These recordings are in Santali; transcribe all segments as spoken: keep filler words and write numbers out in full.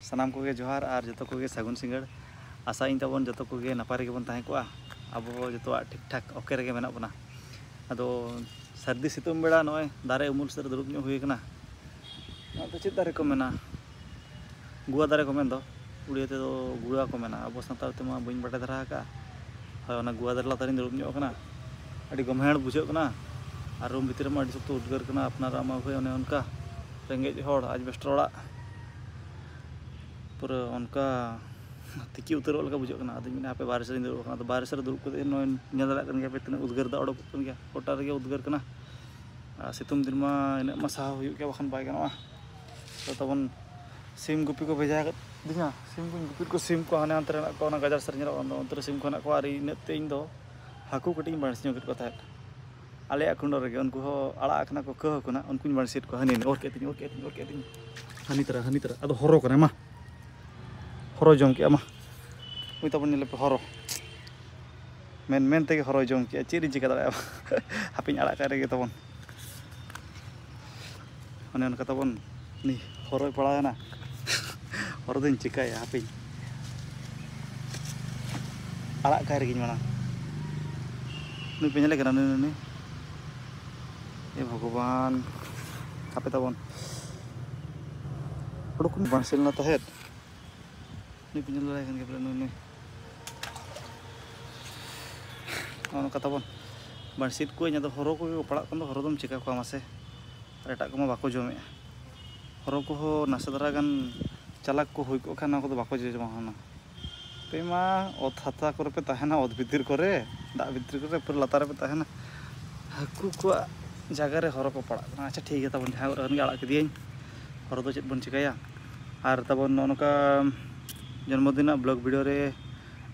ᱥᱟᱱᱟᱢ ᱠᱚᱜᱮ ᱡᱚᱦᱟᱨ ᱟᱨ ᱡᱚᱛᱚ ᱠᱚᱜᱮ ᱥᱟᱹᱜᱩᱱ ᱥᱤᱸᱜᱟᱹᱲ᱾ ᱟᱥᱟᱭᱟᱹᱧ ᱛᱟᱵᱚᱱ ᱡᱚᱛᱚ ᱠᱚᱜᱮ ᱱᱟᱯᱟᱭ ᱨᱮᱜᱮ ᱵᱚᱱ ᱛᱟᱦᱮᱸ ᱠᱚᱜᱼᱟ᱾ ᱟᱵᱚ ᱦᱚᱸ ᱡᱚᱛᱚᱣᱟᱜ ᱴᱷᱤᱠ ᱴᱷᱟᱠ ᱳᱠᱮ ᱨᱮᱜᱮ ᱢᱮᱱᱟᱜ ᱵᱚᱱᱟ᱾ ᱟᱫᱚ ᱥᱟᱹᱨᱫᱤ ᱥᱤᱛᱩᱝ ᱵᱮᱲᱟ ᱱᱚᱜᱼᱚᱭ ᱫᱟᱨᱮ ᱩᱢᱩᱞ ᱥᱮᱫ ᱨᱮ ᱫᱩᱲᱩᱵ ᱧᱚᱜ ᱦᱩᱭ ᱟᱠᱟᱱᱟ᱾ ᱱᱚᱣᱟ ᱫᱚ ᱪᱮᱫ ᱫᱟᱨᱮ ᱠᱚ ᱢᱮᱱᱟ? ᱜᱩᱣᱟ ᱫᱟᱨᱮ ᱠᱚ ᱢᱮᱱ ᱫᱚ, ᱩᱲᱤᱭᱟ ᱛᱮᱫᱚ ᱜᱩᱲᱟ ᱠᱚ ᱢᱮᱱᱟ, ᱟᱵᱚ ᱥᱟᱱᱛᱟᱲ ᱛᱮᱢᱟ ᱵᱟᱹᱧ ᱵᱟᱰᱟᱭ ᱫᱷᱟᱨᱟ ᱟᱠᱟᱫᱼᱟ᱾ ᱦᱳᱭ, ᱚᱱᱟ ᱜᱩᱣᱟ ᱫᱟᱨᱮ ᱞᱟᱛᱟᱨ ᱨᱤᱧ ᱫᱩᱲᱩᱵ ᱧᱚᱜ ᱟᱠᱟᱱᱟ᱾ ᱟᱹᱰᱤ ᱜᱚᱢᱦᱮᱲ ᱵᱩᱡᱷᱟᱹᱜ ᱠᱟᱱᱟ᱾ ᱟᱨ ᱨᱩᱢ ᱵᱷᱤᱛᱤᱨ ᱨᱮᱢᱟ ᱟᱹᱰᱤ ᱥᱚᱠᱛᱚ ᱩᱫᱽᱜᱟᱹᱨ ᱠᱟᱱᱟ, ᱟᱯᱱᱟᱨᱟᱜ ᱢᱟ ᱦᱳᱭ ᱚᱱᱮ ᱚᱱᱠᱟ ᱨᱮᱸᱜᱮᱡ ᱦᱚᱲ, ᱟᱡᱵᱮᱥᱴᱟᱨ ᱚᱲᱟᱜ, ᱯᱩᱨᱟᱹ ᱚᱱᱠᱟ ᱛᱤᱠᱤ ᱩᱛᱟᱹᱨᱚᱜ ᱞᱮᱠᱟ ᱵᱩᱡᱷᱟᱹᱜ ᱠᱟᱱᱟ᱾ ᱟᱫᱚᱧ ᱢᱮᱱᱟ ᱦᱟᱯᱮ ᱵᱟᱦᱨᱮ ᱥᱮᱫ ᱨᱤᱧ ᱫᱩᱲᱩᱵ ᱟᱠᱟᱱᱟ᱾ ᱟᱫᱚ ᱵᱟᱦᱨᱮ ᱥᱮᱫ ᱨᱮ ᱫᱩᱲᱩᱵ ᱠᱟᱛᱮ ᱱᱚᱜᱼᱚᱭ ᱧᱮᱞ ᱫᱟᱲᱮᱭᱟᱜ ᱠᱟᱱ ᱜᱮᱭᱟ ᱯᱮ ᱛᱤᱱᱟᱹᱜ ᱩᱫᱽᱜᱟᱹᱨ ᱫᱟᱜ ᱚᱰᱚᱠᱚᱜ ᱠᱟᱱ ᱜᱮᱭᱟ, ᱜᱚᱴᱟ ᱨᱮᱜᱮ ᱩᱫᱽᱜᱟᱹᱨ ᱠᱟᱱᱟ᱾ ᱟᱨ ᱥᱤᱛᱩᱝ ᱫᱤᱱ ᱢᱟ ᱤᱱᱟᱹᱜ ᱢᱟ ᱥᱟᱦᱟᱣ ᱦᱩᱭᱩᱜ ᱜᱮᱭᱟ, ᱵᱟᱠᱷᱟᱱ ᱵᱟᱭ ᱜᱟᱱᱚᱜᱼᱟ᱾ ᱛᱚ ᱛᱟᱵᱚᱱ ᱥᱤᱢ ᱜᱩᱯᱤ ᱠᱚ ᱵᱷᱮᱡᱟ ᱟᱠᱟᱫᱤᱧᱟ᱾ ᱥᱤᱢ ᱠᱚᱧ ᱜᱩᱯᱤ ᱠᱚ, ᱥᱤᱢ ᱠᱚ ᱦᱟᱱᱮ ᱦᱟᱱᱛᱮ ᱨᱮ ᱢᱮᱱᱟᱜ ᱠᱚᱣᱟ, ᱚᱱᱟ ᱜᱟᱡᱟᱲ ᱥᱮᱫ ᱨᱮ ᱧᱮᱞᱚᱜ ᱠᱟᱱ ᱫᱚ, ᱚᱱᱛᱮ ᱨᱮ ᱥᱤᱢ ᱠᱚ ᱦᱮᱱᱟᱜ ᱠᱚᱣᱟ᱾ ᱟᱨ ᱤᱱᱟᱹᱜ ᱛᱮ ᱤᱧ ᱫᱚ ᱦᱟᱹᱠᱩ ᱠᱟᱹᱴᱤᱡ ᱤᱧ ᱵᱟᱹᱲᱥᱤ ᱧᱚᱜ ᱠᱮᱫ ᱠᱚ ᱛᱟᱦᱮᱸᱫ᱾ ᱟᱞᱮᱭᱟᱜ ᱠᱩᱸᱰᱚ ᱨᱮᱜᱮ ᱩᱱᱠᱩ ᱦᱚᱸ ᱟᱲᱟᱜ ᱟᱠᱟᱱᱟ ᱠᱚ, ᱠᱟᱹᱣ ᱦᱟᱹᱠᱩ ᱱᱟᱜ, ᱩᱱᱠᱩᱧ ᱵᱟᱹᱲᱥᱤᱭᱮᱫ ᱠᱚᱣᱟ᱾ ᱦᱟᱹᱱᱤ ᱚᱨ ᱠᱮᱫ ᱛᱤᱧ, ᱚᱨ ᱠᱮᱫ ᱛᱤᱧ, ᱚᱨ ᱠᱮᱫ ᱛᱤᱧ, ᱦᱟᱹᱱᱤ ᱛᱟᱨᱟ, ᱦᱟᱹᱱᱤ ᱛᱟᱨᱟ᱾ ᱟᱫᱚ ᱦᱚᱨᱚ ᱠᱟᱱᱟᱭ ᱢᱟ, ᱦᱚᱨᱚ ᱡᱚᱢ ᱠᱮᱜᱼᱟ ᱢᱟ᱾ ᱩᱱᱤ ᱛᱟᱵᱚᱱ ᱧᱮᱞᱮ ᱯᱮ, ᱦᱚᱨᱚ᱾ ᱢᱮᱱ ᱢᱮᱱ ᱛᱮᱜᱮ ᱦᱚᱨᱚᱭ ᱡᱚᱢ ᱠᱮᱜᱼᱟ᱾ ᱪᱮᱫ ᱤᱧ ᱪᱤᱠᱟᱹ ᱫᱟᱲᱮᱭᱟᱜᱼᱟ? ᱦᱟᱯᱮᱧ ᱟᱲᱟᱜ ᱠᱟᱭ ᱨᱮᱜᱮ ᱛᱟᱵᱚᱱ᱾ ᱚᱱᱮ ᱚᱱᱠᱟ ᱛᱟᱵᱚᱱ ᱩᱱᱤ ᱦᱚᱨᱚᱭ ᱯᱟᱲᱟᱣ ᱮᱱᱟ᱾ ᱦᱚᱨᱚ ᱫᱚᱧ ᱪᱤᱠᱟᱹᱭᱟ? ᱦᱟᱯᱮᱧ ᱟᱲᱟᱜ ᱠᱟᱭ ᱨᱮᱜᱮᱧ ᱢᱟᱲᱟᱝ᱾ ᱱᱩᱭ ᱯᱮ ᱧᱮᱞᱮ ᱠᱟᱱᱟ? ᱱᱩᱭ, ᱱᱩᱭ, ᱱᱩᱭ᱾ ᱮ ᱵᱷᱚᱜᱚᱵᱟᱱ, ᱦᱟᱯᱮ ᱛᱟᱵᱚᱱ᱾ ᱦᱩᱲᱩ ᱠᱷᱚᱱ ᱵᱟᱝ ᱥᱮᱱ ᱞᱮᱱᱟ ᱛᱟᱦᱮᱸᱫ᱾ ᱱᱩᱭ ᱯᱮ ᱧᱮᱞ ᱫᱟᱲᱮᱭᱟᱭ ᱠᱟᱱ ᱜᱮᱭᱟ ᱯᱟᱞᱮ, ᱱᱩᱭ, ᱱᱩᱭ᱾ ᱱᱚᱜᱼᱚ ᱱᱚᱝᱠᱟ ᱛᱟᱵᱚᱱ ᱵᱟᱹᱲᱥᱤ ᱠᱚᱣᱟᱧ᱾ ᱟᱫᱚ ᱦᱚᱨᱚ ᱠᱚᱜᱮ ᱠᱚ ᱯᱟᱲᱟᱜ ᱠᱟᱱ ᱫᱚ, ᱦᱚᱨᱚ ᱫᱚᱢ ᱪᱤᱠᱟ ᱠᱚᱣᱟ ᱢᱟᱥᱮ? ᱟᱨ ᱮᱴᱟᱜ ᱠᱚᱢᱟ ᱵᱟᱠᱚ ᱡᱚᱢᱮᱜᱼᱟ᱾ ᱦᱚᱨᱚ ᱠᱚᱦᱚᱸ ᱱᱟᱥᱮ ᱫᱷᱟᱨᱟ ᱜᱟᱱ ᱪᱟᱞᱟᱠ ᱠᱚ ᱦᱩᱭ ᱠᱚᱜ ᱠᱷᱟᱱ, ᱱᱚᱣᱟ ᱠᱚᱫᱚ ᱵᱟᱠᱚ ᱡᱚᱡᱚᱢᱟ ᱦᱩᱱᱟᱹᱝ᱾ ᱟᱯᱮ ᱢᱟ ᱚᱛ ᱦᱟᱛᱟ ᱠᱚᱨᱮ ᱯᱮ ᱛᱟᱦᱮᱱᱟ, ᱚᱛ ᱵᱷᱤᱛᱤᱨ ᱠᱚᱨᱮ, ᱫᱟᱜ ᱵᱷᱤᱛᱤᱨ ᱠᱚᱨᱮ, ᱯᱩᱨᱟᱹ ᱞᱟᱛᱟᱨ ᱨᱮᱯᱮ ᱛᱟᱦᱮᱱᱟ᱾ ᱦᱟᱹᱠᱩ ᱠᱚᱣᱟᱜ ᱡᱟᱭᱜᱟ ᱨᱮ ᱦᱚᱨᱚ ᱠᱚ ᱯᱟᱲᱟᱜ ᱠᱟᱱᱟ᱾ ᱟᱪᱪᱷᱟ, ᱴᱷᱤᱠ ᱜᱮᱭᱟ ᱛᱟᱵᱚᱱ, ᱡᱟᱦᱟᱸ ᱠᱚᱨᱮ ᱠᱷᱚᱱ ᱜᱮ ᱟᱲᱟᱜ ᱠᱮᱫᱮᱭᱟᱹᱧ, ᱦᱚᱨᱚ ᱫᱚ ᱪᱮᱫ ᱵᱚᱱ ᱪᱤᱠᱟᱹᱭᱟ? ᱟᱨ ᱛᱟᱵᱚᱱ ᱱᱚᱜᱼᱚ ᱱᱚᱝᱠᱟ ᱡᱚᱱᱢᱚᱫᱤᱱ ᱨᱮᱱᱟᱜ vlog video ᱨᱮ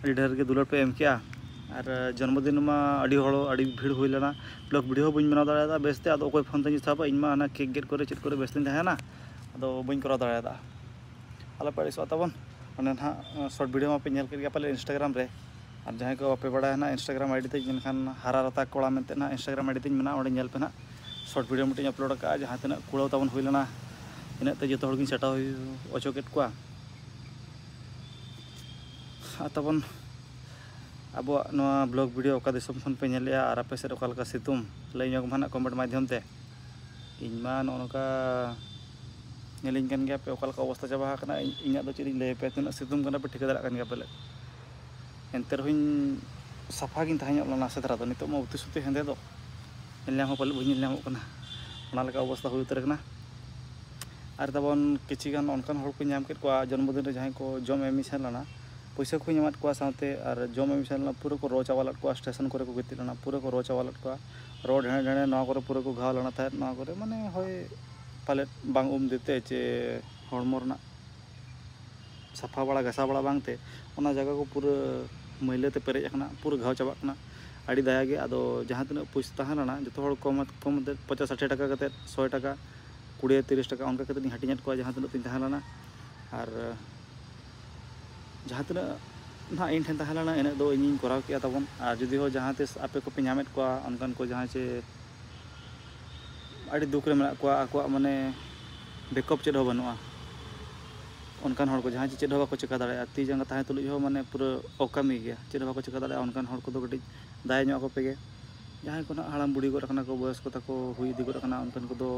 ᱟᱹᱰᱤ ᱰᱷᱮᱨ ᱜᱮ ᱫᱩᱞᱟᱹᱲ ᱯᱮ ᱮᱢ ᱠᱮᱜᱼᱟ᱾ ᱟᱨ ᱡᱚᱱᱢᱚᱫᱤᱱ ᱢᱟ ᱟᱹᱰᱤ ᱦᱚᱲ, ᱟᱹᱰᱤ ᱵᱷᱤᱲ ᱦᱩᱭ ᱞᱮᱱᱟ, vlog video ᱦᱚᱸ ᱵᱟᱹᱧ ᱵᱮᱱᱟᱣ ᱫᱟᱲᱮᱭᱟᱫᱟ ᱵᱮᱥᱛᱮ᱾ ᱟᱫᱚ ᱚᱠᱚᱭ ᱯᱷᱳᱱ ᱛᱮᱧ ᱥᱟᱵᱟ, ᱤᱧ ᱢᱟ ᱚᱱᱟ ᱠᱮᱠ ᱜᱮᱫ ᱠᱚᱨᱮ ᱪᱮᱫ ᱠᱚᱨᱮ ᱵᱮᱥᱛᱮᱧ ᱛᱟᱦᱮᱱᱟ, ᱟᱫᱚ ᱵᱟᱹᱧ ᱠᱚᱨᱟᱣ ᱫᱟᱲᱮᱭᱟᱫᱟ᱾ ᱟᱞᱚᱯᱮ ᱟᱹᱲᱤᱥᱚᱜᱼᱟ ᱛᱟᱵᱚᱱ᱾ ᱚᱱᱮ ᱱᱟᱦᱟᱜ short video ᱢᱟᱯᱮ ᱧᱮᱞ ᱠᱮᱫ ᱜᱮᱭᱟ ᱯᱟᱞᱮ Instagram ᱨᱮ, ᱟᱨ ᱡᱟᱦᱟᱸᱭ ᱠᱚ ᱵᱟᱯᱮ ᱵᱟᱲᱟᱭᱟ ᱱᱟᱦᱟᱜ Instagram ID ᱛᱤᱧ, ᱢᱮᱱᱠᱷᱟᱱ ᱦᱟᱨᱟ ᱨᱟᱛᱟ ᱠᱚᱲᱟ ᱢᱮᱱᱛᱮ ᱱᱟᱦᱟᱜ Instagram ID ᱛᱤᱧ ᱢᱮᱱᱟᱜᱼᱟ, ᱚᱸᱰᱮ ᱧᱮᱞ ᱯᱮ ᱱᱟᱦᱟᱜ᱾ Short video ᱢᱤᱫᱴᱤᱡ upload ᱟᱠᱟᱫᱼᱟ, ᱡᱟᱦᱟᱸ ᱛᱤᱱᱟᱹᱜ ᱠᱩᱲᱟᱹᱣ ᱛᱟᱵᱚᱱ ᱦᱩᱭ ᱞᱮᱱᱟ, ᱤᱱᱟᱹᱜ ᱛᱮ ᱡᱚᱛᱚ ᱦᱚᱲ ᱜᱤᱧ ᱥᱟᱴᱟᱣ ᱦᱚᱪᱚ ᱠᱮᱫ ᱠᱚᱣᱟ᱾ ᱟᱨ ᱛᱟᱵᱚᱱ ᱟᱵᱚᱣᱟᱜ ᱱᱚᱣᱟ ᱵᱞᱚᱜ ᱵᱷᱤᱰᱤᱭᱳ ᱚᱠᱟ ᱫᱤᱥᱚᱢ ᱠᱷᱚᱱ ᱯᱮ ᱧᱮᱞᱮᱜᱼᱟ ᱟᱨ ᱟᱯᱮ ᱥᱮᱫ ᱚᱠᱟ ᱞᱮᱠᱟ ᱥᱤᱛᱩᱝ, ᱞᱟᱹᱭ ᱧᱚᱜᱽ ᱢᱟ ᱱᱟᱜ ᱠᱚᱢᱮᱱᱴ ᱢᱟᱫᱽᱫᱷᱚᱢ ᱛᱮ᱾ ᱤᱧ ᱢᱟ ᱱᱚᱜᱼᱚ ᱱᱚᱝᱠᱟ ᱧᱮᱞᱤᱧ ᱠᱟᱱ ᱜᱮᱭᱟ ᱯᱮ ᱚᱠᱟ ᱞᱮᱠᱟ ᱚᱵᱚᱥᱛᱟ ᱪᱟᱵᱟ ᱟᱠᱟᱱᱟ᱾ ᱤᱧ, ᱤᱧᱟᱹᱜ ᱫᱚ ᱪᱮᱫ ᱤᱧ ᱞᱟᱹᱭ ᱟᱯᱮᱭᱟ, ᱛᱤᱱᱟᱹᱜ ᱥᱤᱛᱩᱝ ᱠᱟᱱᱟ ᱯᱮ ᱴᱷᱤᱠᱟᱹ ᱫᱟᱲᱮᱭᱟᱜ ᱠᱟᱱ ᱜᱮᱭᱟ ᱯᱟᱞᱮᱫ᱾ ᱮᱱᱛᱮ ᱨᱮᱦᱚᱸᱧ ᱥᱟᱯᱷᱟ ᱜᱤᱧ ᱛᱟᱦᱮᱸ ᱧᱚᱜ ᱞᱮᱱᱟ ᱥᱮ ᱫᱷᱟᱨᱟ ᱫᱚ, ᱱᱤᱛᱚᱜ ᱢᱟ ᱩᱛᱤ ᱥᱩᱛᱤ ᱦᱮᱸᱫᱮ ᱫᱚ, ᱧᱮᱞ ᱧᱟᱢ ᱦᱚᱸ ᱯᱟᱞᱮᱫ ᱵᱟᱹᱧ ᱧᱮᱞ ᱧᱟᱢᱚᱜ ᱠᱟᱱᱟ, ᱚᱱᱟ ᱞᱮᱠᱟ ᱚᱵᱚᱥᱛᱟ ᱦᱩᱭ ᱩᱛᱟᱹᱨ ᱟᱠᱟᱱᱟ᱾ ᱟᱨ ᱛᱟᱵᱚᱱ ᱠᱤᱪᱷᱤ ᱜᱟᱱ ᱚᱱᱠᱟᱱ ᱦᱚᱲ ᱠᱚ ᱧᱟᱢ ᱠᱮᱫ ᱠᱚᱣᱟ ᱡᱚᱱᱢᱚᱫᱤᱱ ᱨᱮ ᱡᱟᱦᱟᱸᱭ ᱠᱚ ᱡᱚᱢ ᱮᱢ ᱥᱮᱱ ᱞᱮᱱᱟ, ᱯᱩᱭᱥᱟᱹ ᱠᱚᱧ ᱮᱢᱟᱫ ᱠᱚᱣᱟ ᱥᱟᱶᱛᱮ ᱟᱨ ᱡᱚᱢ ᱮᱢ ᱥᱮᱱ ᱞᱮᱱᱟ, ᱯᱩᱨᱟᱹ ᱠᱚ ᱨᱚ ᱪᱟᱵᱟ ᱞᱮᱫ ᱠᱚᱣᱟ, ᱥᱴᱮᱥᱚᱱ ᱠᱚᱨᱮ ᱠᱚ ᱜᱤᱛᱤᱡ ᱞᱮᱱᱟ, ᱯᱩᱨᱟᱹ ᱠᱚ ᱨᱚ ᱪᱟᱵᱟ ᱞᱮᱫ ᱠᱚᱣᱟ, ᱨᱚ ᱰᱷᱮᱬᱮ ᱰᱷᱮᱬᱮ ᱱᱚᱣᱟ ᱠᱚᱨᱮ ᱯᱩᱨᱟᱹ ᱠᱚ ᱜᱷᱟᱣ ᱞᱮᱱᱟ ᱛᱟᱦᱮᱸᱫ, ᱱᱚᱣᱟ ᱠᱚᱨᱮ ᱢᱟᱱᱮ ᱦᱳᱭ ᱯᱟᱞᱮᱫ ᱵᱟᱝ ᱩᱢ ᱤᱫᱤ ᱛᱮ ᱪᱮ ᱦᱚᱲᱢᱚ ᱨᱮᱱᱟᱜ ᱥᱟᱯᱷᱟ ᱵᱟᱲᱟ ᱜᱷᱟᱥᱟᱣ ᱵᱟᱲᱟ ᱵᱟᱝᱛᱮ ᱚᱱᱟ ᱡᱟᱭᱜᱟ ᱠᱚ ᱯᱩᱨᱟᱹ ᱢᱟᱹᱭᱞᱟᱹ ᱛᱮ ᱯᱮᱨᱮᱡ ᱟᱠᱟᱱᱟ, ᱯᱩᱨᱟᱹ ᱜᱷᱟᱣ ᱪᱟᱵᱟᱜ ᱠᱟᱱᱟ᱾ ᱟᱹᱰᱤ ᱫᱟᱭᱟ ᱜᱮ᱾ ᱟᱫᱚ ᱡᱟᱦᱟᱸ ᱛᱤᱱᱟᱹᱜ ᱯᱩᱭᱥᱟᱹ ᱛᱟᱦᱮᱸ ᱞᱮᱱᱟ ᱡᱚᱛᱚ ᱦᱚᱲ ᱠᱚᱢ ᱠᱚᱢ ᱛᱮ ᱯᱚᱪᱟᱥ ᱥᱟᱴᱷᱤ ᱴᱟᱠᱟ ᱠᱟᱛᱮᱫ, ᱥᱚᱭ ᱴᱟᱠᱟ, ᱠᱩᱲᱤ ᱛᱤᱨᱤᱥ ᱴᱟᱠᱟ ᱚᱱᱠᱟ ᱠᱟᱛᱮᱫ ᱤᱧ ᱦᱟᱹᱴᱤᱧᱟᱫ ᱠᱚᱣᱟ ᱡᱟᱦᱟᱸ ᱛᱤᱱᱟᱹᱜ ᱛᱤᱧ ᱛᱟᱦᱮᱸ ᱞᱮᱱᱟ᱾ ᱟᱨ ᱡᱟᱦᱟᱸ ᱛᱤᱱᱟᱹᱜ ᱱᱟᱦᱟᱜ ᱤᱧ ᱴᱷᱮᱱ ᱛᱟᱦᱮᱸ ᱞᱮᱱᱟ ᱤᱱᱟᱹᱜ ᱫᱚ ᱤᱧᱤᱧ ᱠᱚᱨᱟᱣ ᱠᱮᱜᱼᱟ ᱛᱟᱵᱚᱱ᱾ ᱟᱨ ᱡᱩᱫᱤ ᱦᱚᱸ ᱡᱟᱦᱟᱸ ᱛᱤᱥ ᱟᱯᱮ ᱠᱚᱯᱮ ᱧᱟᱢᱮᱫ ᱠᱚᱣᱟ ᱚᱱᱠᱟᱱ ᱠᱚ ᱡᱟᱦᱟᱸᱭ ᱪᱮ ᱟᱹᱰᱤ ᱫᱩᱠ ᱨᱮ ᱢᱮᱱᱟᱜ ᱠᱚᱣᱟ, ᱟᱠᱚᱣᱟᱜ ᱢᱟᱱᱮ ᱵᱮᱠᱚᱯ ᱪᱮᱫ ᱦᱚᱸ ᱵᱟᱹᱱᱩᱜᱼᱟ, ᱚᱱᱠᱟᱱ ᱦᱚᱲ ᱠᱚ ᱡᱟᱦᱟᱸᱭ ᱪᱮ ᱪᱮᱫ ᱦᱚᱸ ᱵᱟᱠᱚ ᱪᱮᱠᱟ ᱫᱟᱲᱮᱭᱟᱜᱼᱟ, ᱛᱤ ᱡᱟᱸᱜᱟ ᱛᱟᱦᱮᱸ ᱛᱩᱞᱩᱡ ᱦᱚᱸ ᱢᱟᱱᱮ ᱯᱩᱨᱟᱹ ᱚᱠᱟᱢᱤ ᱜᱮᱭᱟ, ᱪᱮᱫ ᱦᱚᱸ ᱵᱟᱠᱚ ᱪᱮᱠᱟ ᱫᱟᱲᱮᱭᱟᱜᱼᱟ, ᱚᱱᱠᱟᱱ ᱦᱚᱲ ᱠᱚᱫᱚ ᱠᱟᱹᱴᱤᱡ ᱫᱟᱭᱟ ᱧᱚᱜ ᱟᱠᱚ ᱯᱮᱜᱮ᱾ ᱡᱟᱦᱟᱸᱭ ᱠᱚ ᱱᱟᱦᱟᱜ ᱦᱟᱲᱟᱢ ᱵᱩᱲᱦᱤ ᱜᱚᱫ ᱟᱠᱟᱱᱟ ᱠᱚ, ᱵᱚᱭᱚᱥ ᱠᱚ ᱛᱟᱠᱚ ᱦᱩᱭ ᱤᱫᱤ ᱜᱚᱫ ᱟᱠᱟᱱᱟ, ᱚᱱᱠᱟᱱ ᱠᱚᱫᱚ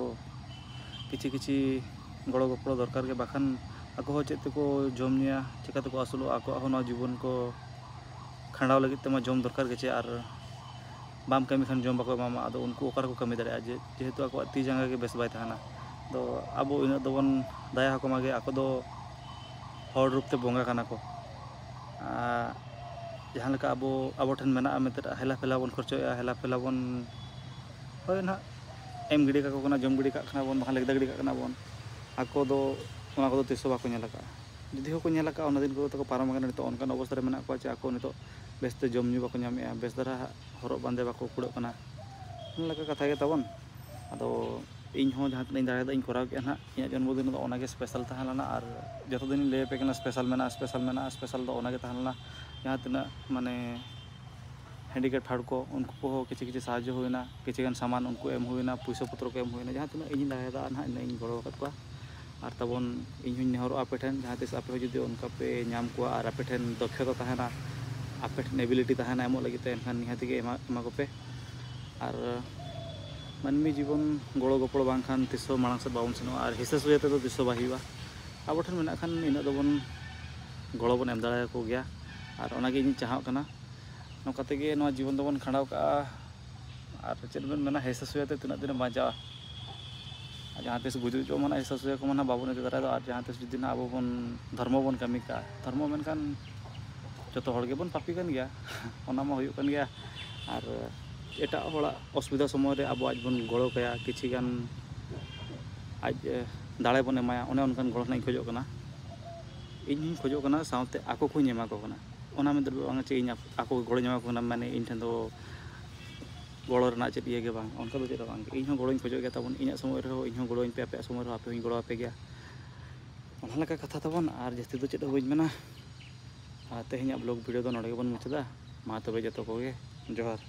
ᱠᱤᱪᱷᱤ ᱠᱤᱪᱷᱤ ᱜᱚᱲᱚ ᱜᱚᱯᱚᱲᱚ ᱫᱚᱨᱠᱟᱨ ᱜᱮ, ᱵᱟᱠᱷᱟᱱ ᱟᱠᱚ ᱦᱚᱸ ᱪᱮᱫ ᱛᱮᱠᱚ ᱡᱚᱢ ᱧᱩᱭᱟ, ᱪᱮᱠᱟ ᱛᱮᱠᱚ ᱟᱹᱥᱩᱞᱚᱜᱼᱟ, ᱟᱠᱚᱣᱟᱜ ᱦᱚᱸ ᱱᱚᱣᱟ ᱡᱤᱵᱚᱱ ᱠᱚ ᱠᱷᱟᱸᱰᱟᱣ ᱞᱟᱹᱜᱤᱫ ᱛᱮᱢᱟ ᱡᱚᱢ ᱫᱚᱨᱠᱟᱨ ᱜᱮ ᱪᱮ, ᱟᱨ ᱵᱟᱢ ᱠᱟᱹᱢᱤ ᱠᱷᱟᱱ ᱡᱚᱢ ᱵᱟᱠᱚ ᱮᱢᱟᱢᱟ᱾ ᱟᱫᱚ ᱩᱱᱠᱩ ᱚᱠᱟ ᱨᱮᱠᱚ ᱠᱟᱹᱢᱤ ᱫᱟᱲᱮᱭᱟᱜᱼᱟ, ᱡᱮ ᱡᱮᱦᱮᱛᱩ ᱟᱠᱚᱣᱟᱜ ᱛᱤ ᱡᱟᱸᱜᱟ ᱜᱮ ᱵᱮᱥ ᱵᱟᱭ ᱛᱟᱦᱮᱱᱟ᱾ ᱟᱫᱚ ᱟᱵᱚ ᱤᱱᱟᱹᱜ ᱫᱚᱵᱚᱱ ᱫᱟᱭᱟ ᱟᱠᱚ ᱢᱟᱜᱮ, ᱟᱠᱚ ᱫᱚ ᱦᱚᱲ ᱨᱩᱯ ᱛᱮ ᱵᱚᱸᱜᱟ ᱠᱟᱱᱟ ᱠᱚ᱾ ᱟᱨ ᱡᱟᱦᱟᱸ ᱞᱮᱠᱟ ᱟᱵᱚ, ᱟᱵᱚ ᱴᱷᱮᱱ ᱢᱮᱱᱟᱜᱼᱟ ᱢᱮᱱᱛᱮ ᱦᱮᱞᱟ ᱯᱷᱮᱞᱟ ᱵᱚᱱ ᱠᱷᱚᱨᱪᱚᱭᱮᱫᱼᱟ, ᱦᱮᱞᱟ ᱯᱷᱮᱞᱟ ᱵᱚᱱ ᱦᱳᱭ ᱱᱟᱦᱟᱜ ᱮᱢ ᱜᱤᱰᱤ ᱠᱟᱠᱚ ᱠᱟᱱᱟ, ᱡᱚᱢ ᱜᱤᱰᱤ ᱠᱟᱜ ᱠᱟᱱᱟ ᱵᱚᱱ, ᱵᱟᱠᱷᱟᱱ ᱞᱮᱠᱫᱟ ᱜᱤᱰᱤ ᱠᱟᱜ ᱠᱟᱱᱟ ᱵᱚᱱ᱾ ᱟᱠᱚ ᱫᱚ ᱚᱱᱟ ᱠᱚᱫᱚ ᱛᱤᱥ ᱦᱚᱸ ᱵᱟᱠᱚ ᱧᱮᱞ ᱟᱠᱟᱫᱼᱟ᱾ ᱡᱩᱫᱤ ᱦᱚᱸᱠᱚ ᱧᱮᱞ ᱟᱠᱟᱫᱼᱟ, ᱚᱱᱟ ᱫᱤᱱ ᱠᱚᱫᱚ ᱛᱟᱠᱚ ᱯᱟᱨᱚᱢ ᱟᱠᱟᱱᱟ᱾ ᱱᱤᱛᱚᱜ ᱚᱱᱠᱟᱱ ᱚᱵᱚᱥᱛᱟ ᱨᱮ ᱢᱮᱱᱟᱜ ᱠᱚᱣᱟ ᱡᱮ ᱟᱠᱚ ᱱᱤᱛᱚᱜ ᱵᱮᱥᱛᱮ ᱡᱚᱢ ᱧᱩ ᱵᱟᱠᱚ ᱧᱟᱢᱮᱫᱼᱟ, ᱵᱮᱥ ᱫᱷᱟᱨᱟ ᱦᱚᱨᱚᱜ ᱵᱟᱸᱫᱮ ᱵᱟᱠᱚ ᱠᱩᱲᱟᱹᱜ ᱠᱟᱱᱟ᱾ ᱚᱱᱟ ᱞᱮᱠᱟ ᱠᱟᱛᱷᱟ ᱜᱮ ᱛᱟᱵᱚᱱ᱾ ᱟᱫᱚ ᱤᱧ ᱦᱚᱸ ᱡᱟᱦᱟᱸ ᱛᱤᱱᱟᱹᱜ ᱤᱧ ᱫᱟᱲᱮᱭᱟᱫᱟ ᱤᱧ ᱠᱚᱨᱟᱣ ᱠᱮᱫᱼᱟ ᱱᱟᱦᱟᱜ᱾ ᱤᱧᱟᱹᱜ ᱡᱚᱱᱢᱚ ᱫᱤᱱ ᱫᱚ ᱚᱱᱟᱜᱮ ᱥᱯᱮᱥᱟᱞ ᱛᱟᱦᱮᱸ ᱞᱮᱱᱟ᱾ ᱟᱨ ᱡᱚᱛᱚ ᱫᱤᱱᱤᱧ ᱞᱟᱹᱭ ᱟᱯᱮ ᱠᱟᱱᱟ ᱥᱯᱮᱥᱟᱞ ᱢᱮᱱᱟᱜᱼᱟ, ᱥᱯᱮᱥᱟᱞ ᱢᱮᱱᱟᱜᱼᱟ, ᱥᱯᱮᱥᱟᱞ ᱫᱚ ᱚᱱᱟᱜᱮ ᱛᱟᱦᱮᱸ ᱞᱮᱱᱟ᱾ ᱡᱟᱦᱟᱸ ᱛᱤᱱᱟᱹᱜ ᱢᱟᱱᱮ ᱦᱮᱱᱰᱤᱠᱮᱯ ᱦᱚᱲ ᱠᱚ, ᱩᱱᱠᱩ ᱠᱚᱦᱚᱸ ᱠᱤᱪᱷᱩ ᱠᱤᱪᱷᱩ ᱥᱟᱦᱟᱡᱽᱡᱚ ᱦᱩᱭᱱᱟ, ᱠᱤᱪᱷᱩ ᱜᱟᱱ ᱥᱟᱢᱟᱱ ᱩᱱᱠᱩ ᱮᱢ ᱦᱩᱭᱱᱟ, ᱯᱩᱭᱥᱟᱹ ᱯᱚᱛᱨᱚ ᱠᱚ ᱮᱢ ᱦᱩᱭᱱᱟ, ᱡᱟᱦᱟᱸ ᱛᱤᱱᱟᱹᱜ ᱤᱧ ᱫᱟᱲᱮᱭᱟᱫᱟ ᱱᱟᱦᱟᱜ ᱤᱱᱟᱹᱜ ᱤᱧ ᱜᱚᱲᱚ ᱟᱠᱟᱫ ᱠᱚᱣᱟ᱾ ᱟᱨ ᱛᱟᱵᱚᱱ, ᱤᱧ ᱦᱚᱸᱧ ᱱᱮᱦᱚᱨᱚᱜᱼᱟ ᱟᱯᱮ ᱴᱷᱮᱱ, ᱡᱟᱦᱟᱸ ᱛᱤᱥ ᱟᱯᱮ ᱦᱚᱸ ᱡᱩᱫᱤ ᱚᱱᱠᱟ ᱯᱮ ᱧᱟᱢ ᱠᱚᱣᱟ ᱟᱨ ᱟᱯᱮ ᱴᱷᱮᱱ ᱫᱚᱠᱷᱚᱛᱟ ᱛᱟᱦᱮᱱᱟ, ᱟᱯᱮ ᱴᱷᱮᱱ ability ᱛᱟᱦᱮᱱᱟ ᱮᱢᱚᱜ ᱞᱟᱹᱜᱤᱫ ᱛᱮ, ᱮᱱᱠᱷᱟᱱ ᱱᱤᱦᱟᱹᱛ ᱜᱮ ᱮᱢᱟ, ᱮᱢᱟ ᱠᱚᱯᱮ᱾ ᱟᱨ ᱢᱟᱹᱱᱢᱤ ᱡᱤᱵᱚᱱ ᱜᱚᱲᱚ ᱜᱚᱯᱚᱲᱚ ᱵᱟᱝᱠᱷᱟᱱ ᱛᱤᱥ ᱦᱚᱸ ᱢᱟᱲᱟᱝ ᱥᱮᱫ ᱵᱟᱵᱚᱱ ᱥᱮᱱᱚᱜᱼᱟ, ᱟᱨ ᱦᱤᱥᱟᱹ ᱥᱩᱭᱟᱹ ᱛᱮᱫᱚ ᱛᱤᱥ ᱦᱚᱸ ᱵᱟᱭ ᱦᱩᱭᱩᱜᱼᱟ᱾ ᱟᱵᱚ ᱴᱷᱮᱱ ᱢᱮᱱᱟᱜ ᱠᱷᱟᱱ ᱤᱱᱟᱹᱜ ᱫᱚᱵᱚᱱ ᱜᱚᱲᱚ ᱵᱚᱱ ᱮᱢ ᱫᱟᱲᱮᱭᱟᱠᱚ ᱜᱮᱭᱟ, ᱟᱨ ᱚᱱᱟᱜᱮ ᱤᱧ ᱪᱟᱦᱟᱜ ᱠᱟᱱᱟ᱾ ᱱᱚᱝᱠᱟ ᱛᱮᱜᱮ ᱱᱚᱣᱟ ᱡᱤᱵᱚᱱ ᱫᱚᱵᱚᱱ ᱠᱷᱟᱸᱰᱟᱣ ᱠᱟᱜᱼᱟ᱾ ᱟᱨ ᱪᱮᱫ ᱵᱮᱱ ᱢᱮᱱᱟ, ᱦᱤᱥᱟᱹ ᱥᱩᱭᱟᱹ ᱛᱮ ᱛᱤᱱᱟᱹᱜ ᱫᱤᱱᱮᱢ ᱵᱟᱧᱪᱟᱜᱼᱟ? ᱟᱨ ᱡᱟᱦᱟᱸ ᱛᱤᱥ ᱜᱩᱡᱩᱜ ᱪᱚ ᱢᱟᱱᱮ ᱦᱤᱥᱟᱹ ᱥᱩᱭᱟᱹ ᱠᱚ ᱢᱟ ᱱᱟᱦᱟᱜ ᱵᱟᱵᱚᱱ ᱤᱫᱤ ᱫᱟᱲᱮᱭᱟᱫᱟ᱾ ᱟᱨ ᱡᱟᱦᱟᱸ ᱛᱤᱥ ᱡᱩᱫᱤ ᱱᱟᱦᱟᱜ ᱟᱵᱚ ᱵᱚᱱ ᱫᱷᱚᱨᱢᱚ ᱵᱚᱱ ᱠᱟᱹᱢᱤ ᱠᱟᱜᱼᱟ, ᱫᱷᱚᱨᱢᱚ ᱢᱮᱱᱠᱷᱟᱱ ᱡᱚᱛᱚ ᱦᱚᱲ ᱜᱮᱵᱚᱱ ᱯᱟᱯᱤ ᱠᱟᱱ ᱜᱮᱭᱟ, ᱚᱱᱟ ᱢᱟ ᱦᱩᱭᱩᱜ ᱠᱟᱱ ᱜᱮᱭᱟ᱾ ᱟᱨ ᱮᱴᱟᱜ ᱦᱚᱲᱟᱜ ᱚᱥᱩᱵᱤᱫᱷᱟ ᱥᱚᱢᱚᱭ ᱨᱮ ᱟᱵᱚ ᱟᱡ ᱵᱚᱱ ᱜᱚᱲᱚ ᱠᱟᱭᱟ, ᱠᱤᱪᱷᱤ ᱜᱟᱱ ᱟᱡ ᱮ, ᱫᱟᱲᱮ ᱵᱚᱱ ᱮᱢᱟᱭᱟ, ᱚᱱᱮ ᱚᱱᱠᱟᱱ ᱜᱚᱲᱚ ᱨᱮᱱᱟᱜ ᱤᱧ ᱠᱷᱚᱡᱚᱜ ᱠᱟᱱᱟ᱾ ᱤᱧ ᱦᱚᱸᱧ ᱠᱷᱚᱡᱚᱜ ᱠᱟᱱᱟ, ᱥᱟᱶᱛᱮ ᱟᱠᱚ ᱠᱚᱧ ᱮᱢᱟ ᱠᱚ ᱠᱟᱱᱟ᱾ ᱚᱱᱟ ᱢᱮᱱᱛᱮ ᱫᱚ ᱵᱟᱝ ᱪᱮ ᱤᱧ ᱟᱠᱚ ᱜᱚᱲᱚᱧ ᱮᱢᱟ ᱠᱚ ᱠᱟᱱᱟ, ᱢᱟᱱᱮ ᱤᱧ ᱴᱷᱮᱱ ᱫᱚ ᱜᱚᱲᱚ ᱨᱮᱱᱟᱜ ᱪᱮᱫ ᱤᱭᱟᱹ ᱜᱮ ᱵᱟᱝ, ᱚᱱᱠᱟ ᱫᱚ ᱪᱮᱫ ᱦᱚᱸ ᱵᱟᱝ᱾ ᱤᱧ ᱦᱚᱸ ᱜᱚᱲᱚᱧ ᱠᱷᱚᱡᱚᱜ ᱜᱮᱭᱟ ᱛᱟᱵᱚᱱ, ᱤᱧᱟᱹᱜ ᱥᱚᱢᱚᱭ ᱨᱮᱦᱚᱸ ᱤᱧ ᱦᱚᱸ ᱜᱚᱲᱚᱧ ᱯᱮ, ᱟᱯᱮᱭᱟᱜ ᱥᱚᱢᱚᱭ ᱨᱮᱦᱚᱸ ᱟᱯᱮ ᱦᱚᱸᱧ ᱜᱚᱲᱚ ᱟᱯᱮ ᱜᱮᱭᱟ᱾ ᱚᱱᱟ ᱞᱮᱠᱟ ᱠᱟᱛᱷᱟ ᱛᱟᱵᱚᱱ, ᱟᱨ ᱡᱟᱹᱥᱛᱤ ᱫᱚ ᱪᱮᱫ ᱦᱚᱸ ᱵᱟᱹᱧ ᱢᱮᱱᱟ᱾ ᱟᱨ ᱛᱮᱦᱮᱧᱟᱜ vlog video ᱫᱚ ᱱᱚᱰᱮ ᱜᱮᱵᱚᱱ ᱢᱩᱪᱟᱹᱫᱟ᱾ ᱢᱟ ᱛᱚᱵᱮ ᱡᱚᱛᱚ ᱠᱚᱜᱮ ᱡᱚᱦᱟᱨ᱾